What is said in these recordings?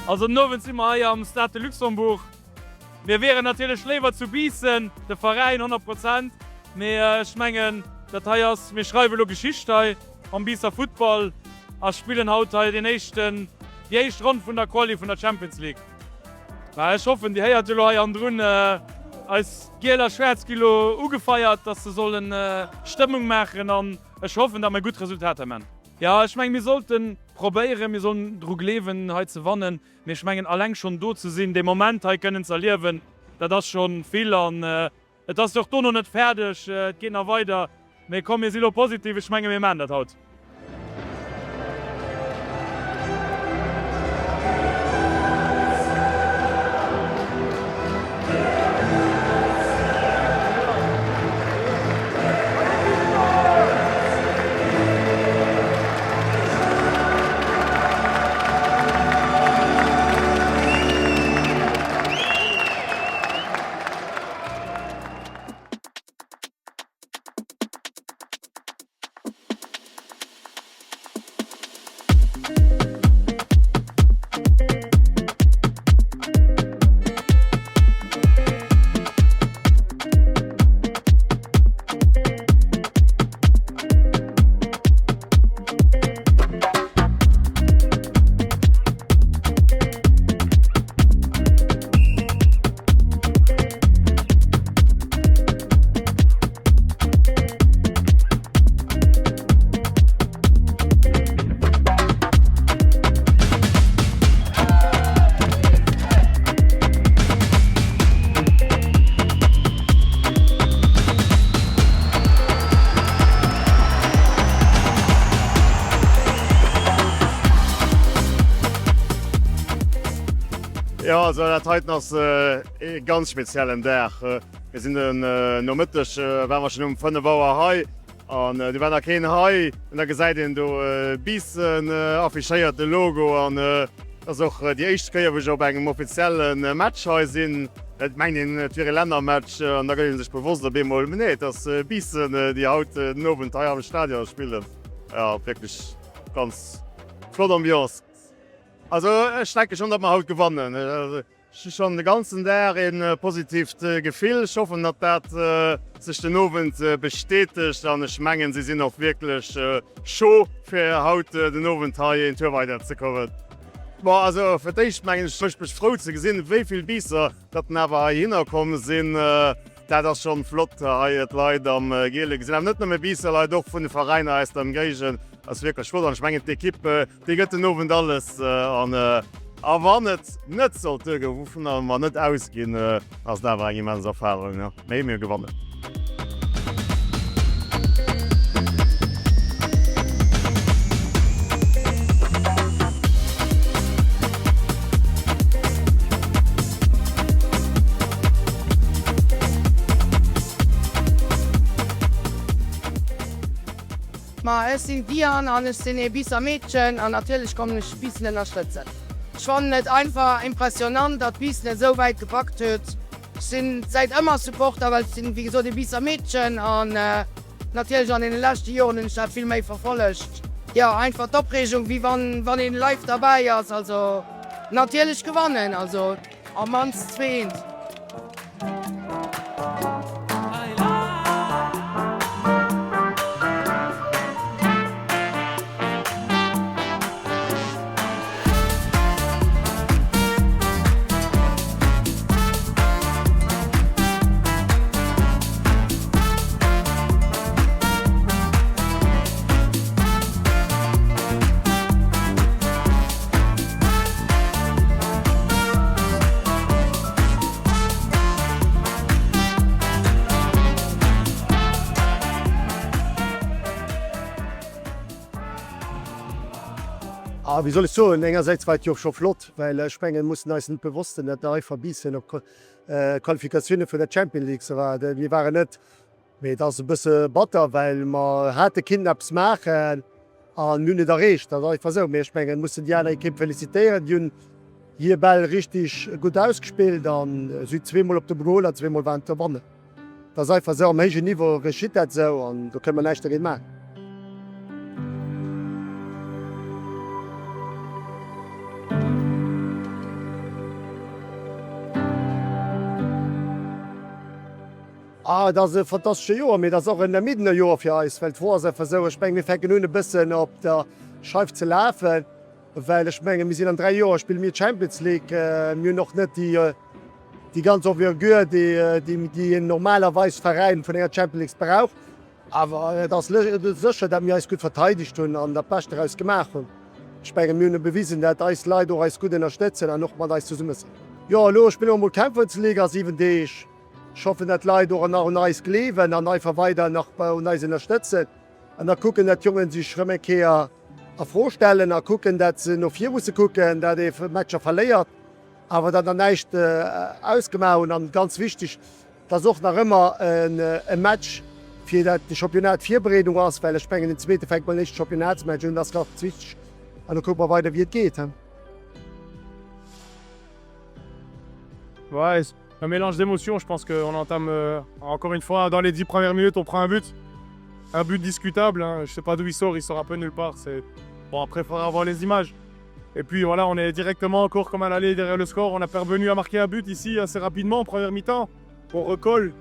Also den Owend si mer hei am Stade de Luxembourg. Mir wieren natierlech léiwer zu Biissen, de Veräin 100 Prozent, mee ech mengen dat hei ass, mir schreiwe lo Geschicht hei am Biisser Futtball a spillen haut hei deen éischten, déi éischt Ronn vun der Quali vun der Champions League. Mä ech hoffen, Dir héiert jo lo hei hannendrun, eis Giel a Schwaarz gi lo ugefeiert, dass se sollen Stëmmung maachen an ech hoffen, datt mer gutt Resultater man. Jo, ech mengen, mir sollten probéieren, mir sollen dru gleewen, hei ze wannen. Mee ech mengen, alleng schonn do ze sinn, dee Moment hei kënnen ze erliewen, dat ass scho vill. An et ass jo och dono net fäerdeg, et geet nach weider. Mee komm, mir si lo positiv, ech menge mir maachen dat haut. Jo, also dat heiten ass ee ganz speziellen Dag. Mir sinn den Nomëtteg, ware mer schonn um 5 Auer hei an du war nach keen hei. An da gesäit een do Biissen affichéiert, de Logo. An et ass och déi éischt Kéier, wou ech op engem offizielle Match hei sinn. Et mengt een, et wier e Lännermatch an da gëtt ee sech bewosst op eemol, nee, et ass Biissen, déi haut den Owend hei am Stadion spillen. Jo, wierklech ganz flott Ambiance. Also ech denke schonn, datt mer haut gewannen. Ech hu schonn de ganzen Dag e positiivt Gefill. Ech hoffen, datt dat sech den Owend bestätegt an ech mengen, si sinn och wierklech chaud fir haut den Owend hei een Tour weider ze kommen. Bon, also fir d'éischt mengen ech, mécht mech frou ze gesinn, wéi vill Biisser datt en awer heihinner komm sinn. Dat ass schonn flott hei d'Leit am Giele gesinn. Awer net nëmme Biisser Leit, och vun de Veräiner aus der Ëmgéigend. Ass wierklech flott an ech mengen d'Ekipp, Déi gëtt den Owend alles an a wann et net sollt duergoen, wouvunner mer net ausginn, ass et awer eng immens Erfarung. Mee mir gewannen. Ma ech sinn d'Diane an ech sinn ee Biisser Meedchen an natierlech kommen ech Biissen ënnerstëtzen. Ech fannen et einfach impressionant, datt Biissen et esou wäit gepackt huet. Ech sinn säit ëmmer Supporter, well ech sinn wéi gesot ee Biisser Meedchen an natierlech an deene leschte Joren hunn ech dat vill méi verfollegt. Jo, einfach d'Opreegung wéi wann wann een live derbäi ass. Also natierlech gewannen, also. Am mannst zweent. Ah, wéi soll ech soen, engersäits war et jo scho flott, well ech mengen, mir mussen eis net bewosst sinn, datt der einfach Biissen op Qualifikatioune vun der Champions League war. Mir waren net Mee et ass e bësse batter, well mer hate kinnen eppes maachen an hunn et erreecht. Dat ass einfach esou. Mee ech mengen, mussen déi aner Ekipp felicitéieren. Déi hunn hir Bäll richtig gutt ausgespillt an si zweemol op de Gol an zweemol waren et dobannen. Dat ass einfach esou. Am héijen Niveau geschitt dat esou an do kënne mer näischt dergéint maachen. Ah, et ass e fantastesche Joer, mee et ass och en ermiddener Joer fir eis, well d'Fro ass einfach esou, ech mengen, mir fänken un e bëssen op der Scheif ze lafen, well ech mengen, mir sinn an 3 Joer spille mir d'Champions League, mir hunn och net déi déi ganz Envergure, déi déi een normalerweis Veräin vun enger Champions League brauch. Awer et ass sécher, datt mir eis gutt verteidegt hunn an dat Bescht doraus gemaach hunn. Ech mengen, mir hunn bewisen, datt eis Leit och eis gutt ënnerstëtzen an och mat eis zesumme sinn. Jo, elo spille mer mol d'Conference League a 7 Deeg. Ech hoffen, datt d'Leit och nach un eis gleewen an einfach weider nach un eis ënnerstëtzen. An da kucken, datt d'Jongen sech erëm eng Kéier a Fro stellen a kucken, datt se no vir musse kucken, datt ee Matcher verléiert, awer datt der näischt ausgemaach hunn. An ganz wichteg, Et ass och nach ëmmer e Match, fir dat de Championnat d'Virbereedung ass, well ech mengen den zweete fänkt mam éischte Championnatsmatch un, dat ass ganz wichteg an da kucke mer weider wéi et geet. Ouais, un mélange d'émotions, je pense qu'on entame encore une fois dans les 10 premières minutes, on prend un but, un but discutable, hein, je sais pas d'où il sort, il sort un peu nulle part, c'est bon après faudra voir les images. Et puis voilà, on est directement encore comme à l'aller derrière le score. On a parvenu à marquer un but ici assez rapidement en première mi-temps. On recolle.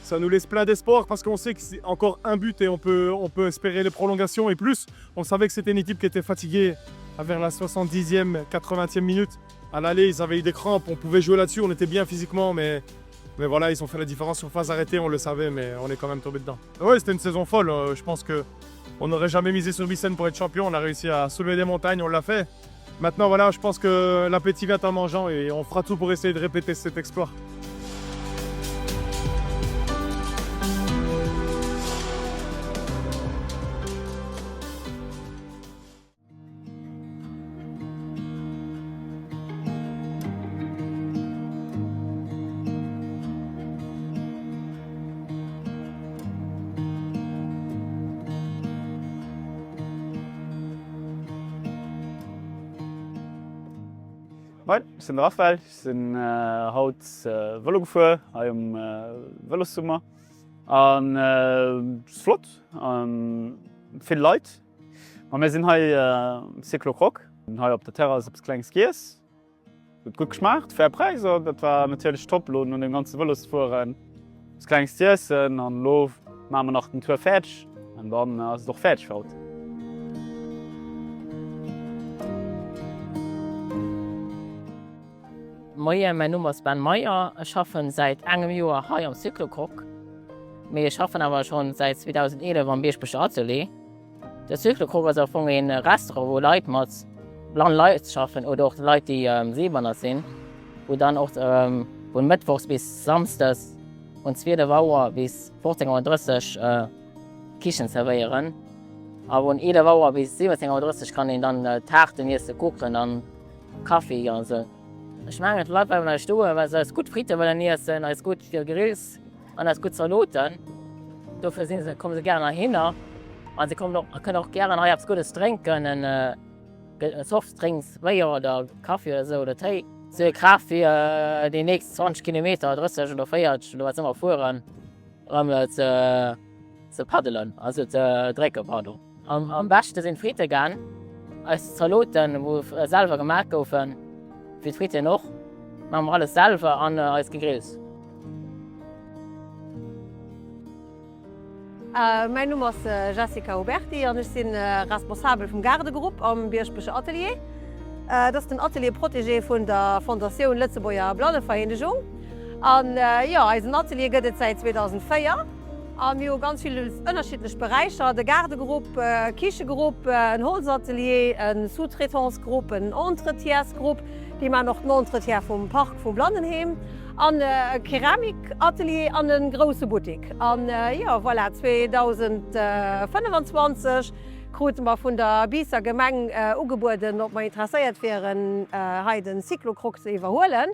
Ça nous laisse plein d'espoir parce qu'on sait que c'est encore un but et on peut, on peut espérer les prolongations et plus. On savait que c'était une équipe qui était fatiguée vers la 70e, 80e minute. À l'aller, ils avaient eu des crampes, on pouvait jouer là-dessus, on était bien physiquement, mais, mais voilà, ils ont fait la différence sur phase arrêtée, on le savait, mais on est quand même tombé dedans. Oui, c'était une saison folle. Euh, je pense que on n'aurait jamais misé sur Bissen pour être champion. On a réussi à soulever des montagnes, on l'a fait. Maintenant, voilà, je pense que l'appétit vient en mangeant et on fera tout pour essayer de répéter cet exploit. Moin, ech sinn de Raphael, ech sinn haut Vëlo gefuer hei um Vëlossummer an et ass flott, vill Leit. Ma mir sinn hei um Cyclo-Croc, hunn hei op der Terrass eppes Klenges giess. Huet gutt geschmaacht, fair Präisser, dat war natierlech top elo no dem ganze Vëlosfueren eppes klenges z'iessen an elo maache mer nach den Tour fäerdeg an dann ass et och fäerdeg fir haut. Moien, mäin Numm ass Ben Meyer, ech schaffen säit engem Joer hei am Cyclocroc, mee ech schaffen awer schonn säit 2011 am Bieschbecher Atelier. De Cyclocroc ass am Fong een Restaurant wou Leit mat blann Leit schaffen oder och Leit déi sehbehnnert sinn, wou dann och vun Mëttwochs bis Samsdes vun 12 Auer bis 15 Auer 30 Kichen zerwéieren a vun 11 Auer bis 17 Auer 30 kann een dann Taarten iessen, Kuchen an Kaffi an esou. Ech mengen d'Leit bleiwen eis stoen well se eis gutt Fritte wëllen iessen, eis gutt Grills. An eis gutt Zaloten, dofir si se, komme se gären heihinner. A se kommen och, kënnen och gären hei eppes Guddes drénken, en Softdrinks, Béier oder Kaffi oder esou oder Téi. Se hu Kraaft fir déi nächst 20 Kilometer, 30 oder 40 oder wat se ëmmer fueren, erëm ze paddelen, also ze drécken, pardon. Am beschte sinn d'Frittegänn, eis Zaloten, wou selwer gemaach goufen, wéi d'Fritten och, maache mer alles selwer an eis Gegrills. Mäin Numm ass Jessica Huberty an ech si Responsabel vum Gaardegrupp am Bierschbecher Atelier. Et ass den Atelier protégé vun der Fondatioun Lëtzebuerger Blannevereenegung. An jo, eisen Atelier gëtt et säit 2004 a mir hu ganz vill ënnerschiddlech Beräicher, de Gaardegrupp, e Kichegrupp, en Holzatelier, e Sous-traitance-Grupp, en Entretiensgrupp, déi maachen och den Entretien vum Park vum Blannenheem, an e Keramikatelier an e grousse Buttik. An jo, voilà, 2025 krute mer vun der Biisser Gemeng ugebueden, ob mer interesséiert wieren, hei de Cyclocroc ze iwwerhuelen.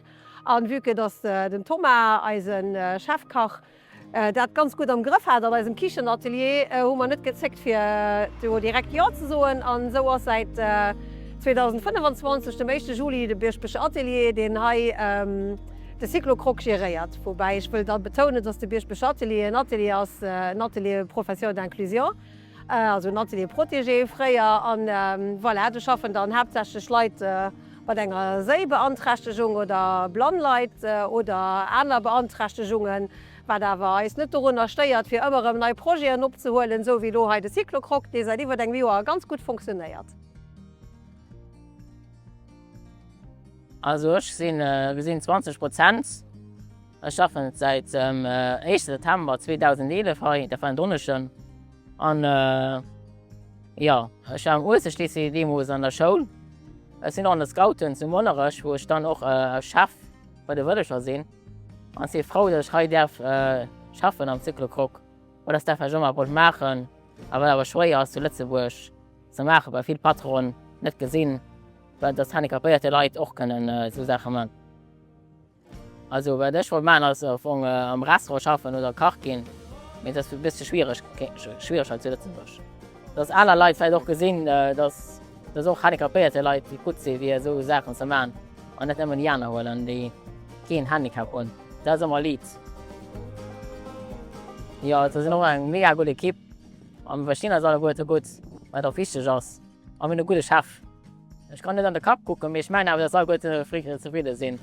An vue que dass den Thomas, eise Chefkach, dat ganz gutt am Grëff hat an eisem Kichenatelier, hu mer net gezéckt fir do direkt Jo ze soen. An esou ass säit 2025, dem éischte Juli, de Bierschbecher Atelier, deen hei de Cyclocroc geréiert. Woubäi ech wëll da betounen, dass de Bierschbecher Atelier en Atelier ass, en Atelier profession d'inclusion, also en Atelier protégé fréier. An voilà, do schaffen dann haaptsächlech Leit mat enger Séibeanträchtegung oder blann Leit oder aner Beanträchtegungen. Wat awer eis net dorunner stéiert, fir ëmmer erëm nei Projeten opzehuelen, esou wéi elo hei de Cyclocroc, dee säit iwwert engem Joer ganz gutt fonctionnéiert. Also ech sinn gesinn 20 Prozent. Ech schaffen säit dem éischte September 2011 hei, dat war en Donneschden. An jo, ech war am Uelzechtlycée deemools an der Schoul. Ech sinn och an de Scouten zu Monnerech, wou ech dann och Chef bei de Wëllecher sinn. An si frou, datt ech hei däerf schaffen am Cyclocroc, well dat dat wat ech ëmmer wollt maachen a wat awer schwéier ass zu Lëtzebuerg ze maachen, well vill Patronen net gesinn, datt handicapéierte Leit och kënnen esou Saache man. Also wat ech wollt maachen ass am Fong am Restaurant schaffen oder Kach ginn, mee dat ass e bësse schwiereg schwiereg hei zu Lëtzebuerg. Dass aner Leit vläicht och gesinn, dass dass och handicapéierte Leit déi gutt si fir esou Saachen ze maachen an net nëmmen déi aner huelen, déi keen Handicap hunn. Dat ass ëmmer Lead. Jo, et sinn och eng mega gutt Ekipp a mir verstinn eis alleguerte gutt, wat och wichteg ass. A mir hunn e gudde Chef. Ech kann net an de Kapp kucken, mee ech mengen awer, dass alleguerte zefridde sinn.